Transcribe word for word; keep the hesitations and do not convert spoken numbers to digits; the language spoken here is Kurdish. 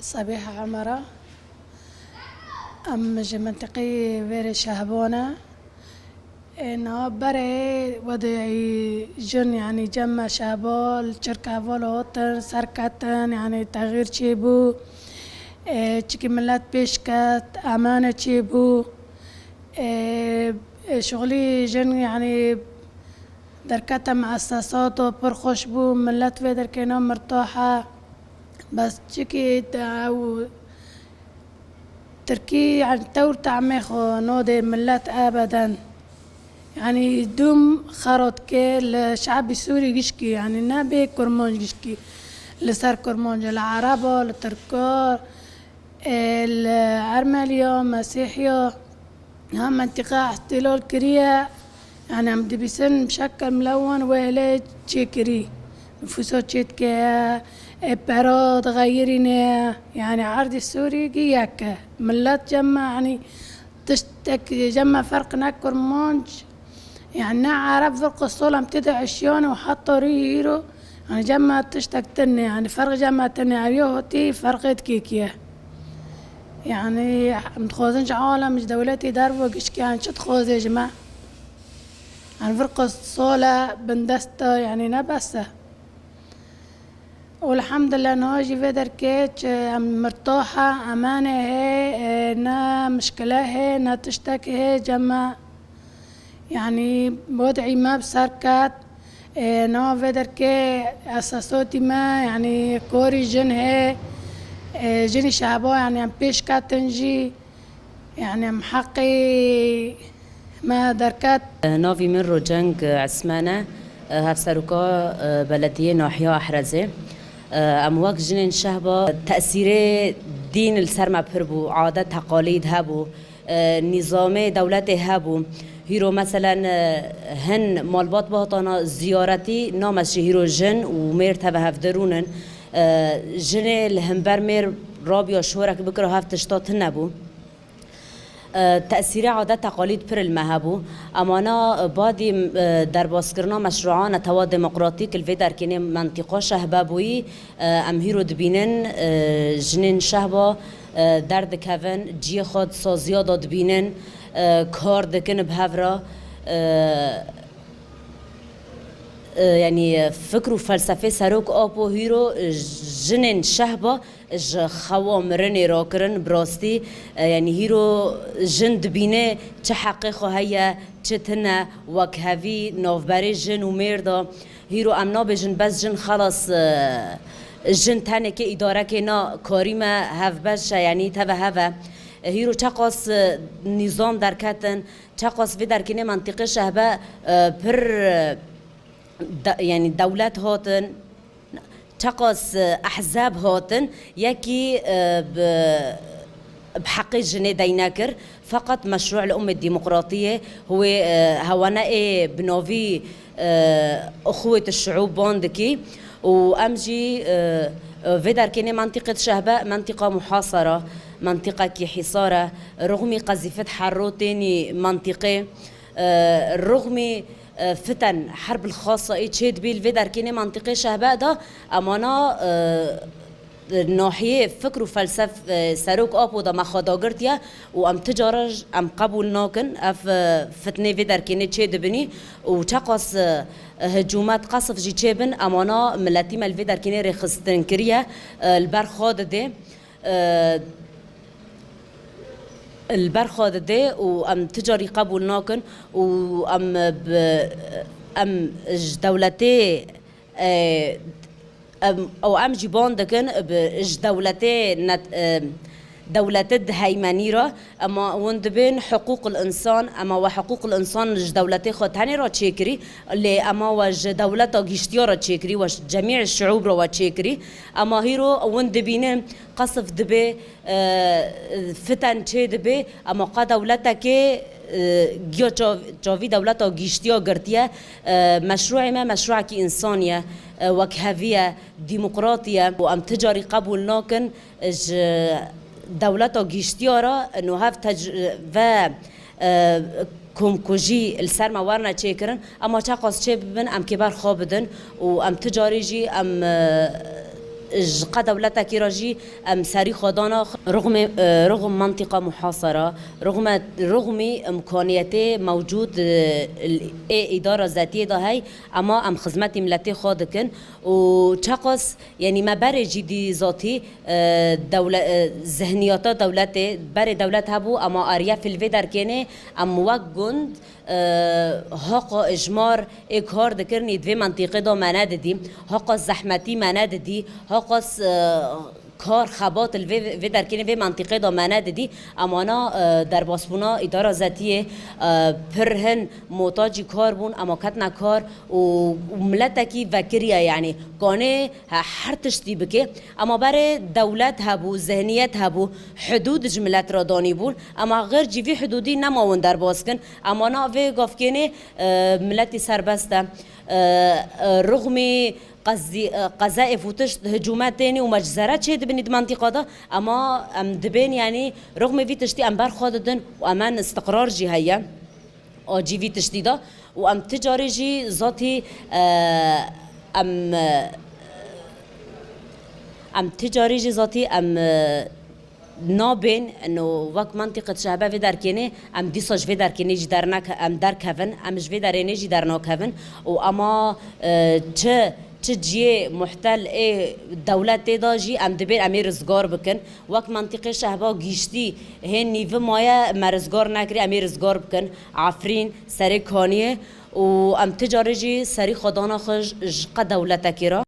Sebîha Emera. Em ji mintiqeyê Vêrê Şehbo ne. Ê, niha berê wedê jin, yanî cem me Şehbo li çirka heval hatin, serketin, yanî texîr çêbû. Ê, çikî milet pêş ket, emane çêbû. Ê, ê, şixulî jin, yanî derkete muessesato pir xweş bû, milet vê derkê ne mirtah e. Bes çikî te ew Tirkî, yanî tewr temê xwe nodê milet ebeden. Yanî dûm xerot ke li şe'bî Sûrî gişkî, yanî ne bê Kurmanc gişkî, li ser Kurmanc, li Ereba, li Tirka, ê, li Ermeliya, Mesîhiya, ha mentiqa îhtilal kiriye. Yanî em dibîsin bi şekel milewan wê hilê çêkirî. Nifûsa çêdike, ê, pera dixeyirîne. Yanî erdê Sûrî gi yek e. Milet cem me, yanî tiştek cem me ferq ne Kurmanc, yanî ne Ereb, vir qisol em tê de eşyan û heta rî îro, yanî cem me tiştek tune, yanî ferq cem me tune, ev ya hotî ferqê dikêkiye. Yanî em dixwazin ji alem, ji dewletê derve gişkî, yanî çi dixwaze ji me? Yanî vir qisol e, bindest e, yanî ne bes e. Û elhamdulillah niha jî vê derkê çi em mirtah e, emane hê, e, ne mişkile hê, ne tiştek hê, cem me, yanî, wed'î me bi ser ket. E, niha vê derkê esasotî me, yanî, korî jin hê, e, jinî Şehbo, yanî, em pêş ketin jî. Yanî em heqê me derket. Navî min Roceng Esmen e, hevseroka belediyê nahiya Ehrezê. Em wek jinên Şehba tesîrê dîn li ser me pir bû, adet teqalîd hebû, nîzamê dewletê hebû. Hîro meselen hin malbat bihatana ziyaretî, names jî hîro jin û mêr teve hevdirûnin. Jinê li hember mêr rabiya şorek bikira hev tişta tune bû. Tesîrê adet teqalîd pir li me hebû. Emana badî, e, derbaskirina meşrûa netewa demokratîk li vê derkênê mentiqa Şehbe bûyî, e, em hîro dibînin, e, jinên Şehba, e, derdikevin, cihê xwe di saziya de dibînin, e, kar dikin bi hev re, e, e, yanî fikr û felsefê Serok Apo hîro, e, jinên Şehba ji xewa mirinê rakirin, bi rastî, e, yanî hîro jin dibîne çi heqê xwe heye, çi tine, wekhevî navberê jin û mêr de. Hîro em nabêjin bes jin xelas, e, jin tenekê îdarekê na karî me hevbeş e, yanî teve hev e. E, hîro çeqas, e, nîzam derketin, çeqas vê derkênê mentiqê Şehbe, e, pir, e, de-, yanî dewlet hatin, çeqas, e, ehzab hatin, yekî, e, bi, bi heqê jinê dey nekir. Feqet meşrû li umê demokratiyê, wê, e, hewane ê bi navî, e, Uxuwê Şiûb ban dikî û em jî, e, e, vê derkênê mentiqê Şehbe mentiqa muhasara, mentiqekî hîsar e, rixmî qezîfet herro tênî mentiqê, e, rixmî e, fiten herb li xasa ê çê dibî li vê derkênê mentiqê Şehbe de, emana, e, nahiyê fikr û felsef, e, Serok Apo de me xwe dagirtiye û em ti cara j-, em qebûl nakin ev, e, fitnê vê derkênê çê dibinî û çeqas, e, hicûmet qesf jî çêbin, emana miletî me li vê derkênê rêxistin kiriye, e, li ber xwe didê. e, li ber xwe didê û em ti carî qebûl nakin û em bi, em ji dewletê, e, em, û em jî ban dikin bi ji dewletê net-, e, dewletê diheymenî re, ema hûn dibên hiqûqil însan, ema we hiqûqil însan ji dewletê xwe tenê re çêkirî, lê ema we ji dewleta giştiya re çêkirî, we ji cemî şiûb re we çêkirî, ema hîro hûn dibînin qesf dibe, e, fiten çê dibe, ema qe dewletekê, e, giya çav-, çavî dewleta giştiya girtiye, e, meşrûê me meşrûekî însanî ye, e, wekhevî ye, demokratî ye û em ti carî qebûl nakin ji dewleta giştiya re, no hev tec-, ve, e, komkujî li ser me werine çêkirin, ema çeqas çê bibin, em kêber xwe bidin û em ti carî jî em, e, Ji qe dewletekî re jî em serî xwe dana ruxmê, e, ruxm mentiqa muhasara, ruxme, ruxmî imkaniyetê mewcûd, e, ê îdara zetiyê de hey, ema em xizmetî miletê xwe dikin û çeqas, yanî me berê jî dî zatî, e, dewle-, e, zihniyata dewletê, berê dewlet hebû, ema ariye fîl vê derkênê em wek gund, e, haqa ijmar ê kar dikirinî di vê mentiqê de me nedidî, haqa zehmetî me nedidî, haqa s-, e, kar xebat li vê, vê derkênê vê mentiqê de me nedidî. Emana, e, derbasbûna îdara zetiyê, e, pir hin motacî kar bûn, ema ketine kar û, û miletekî vekiriye, yanî kanê he-, her tiştî bike. Ema berê dewlet hebû, zihniyet hebû, hidûd ji milet re danîbûn. Ema xêr cî vî hidûdî nemawin derbas kin. Ema na vê gavkênê, e, miletî serbest e. E, e, ruxmî qezî-, e, qeze ê fûtiş hicûmetênî û meczere çê dibinî di mentiqa de. Ema em dibên, yanî ruxmê vî tiştî em berxwe didin û emen istiqrar jî heye. Acî vî tiştî de û em ti carî jî zatî, e, em, e, em ti carî jî zatî em, e, nabên, no wek mentiqê şehbe vê derkênê, em dîsa ji vê derkênê jî derneke-, em derkevin, em ji vê derênê jî dernakevin û ema, e, çi, çi ciyê muhtel ê dewletê de jî em dibên em ê rizgar bikin. Wek mentiqê şehba gîştî hên nîvi maye me rizgar nekirî, em ê rizgar bikin. Efrîn, Serê Kaniyê û em ti carê jî serî xwe dana xwe ji, ji qe dewletekê re.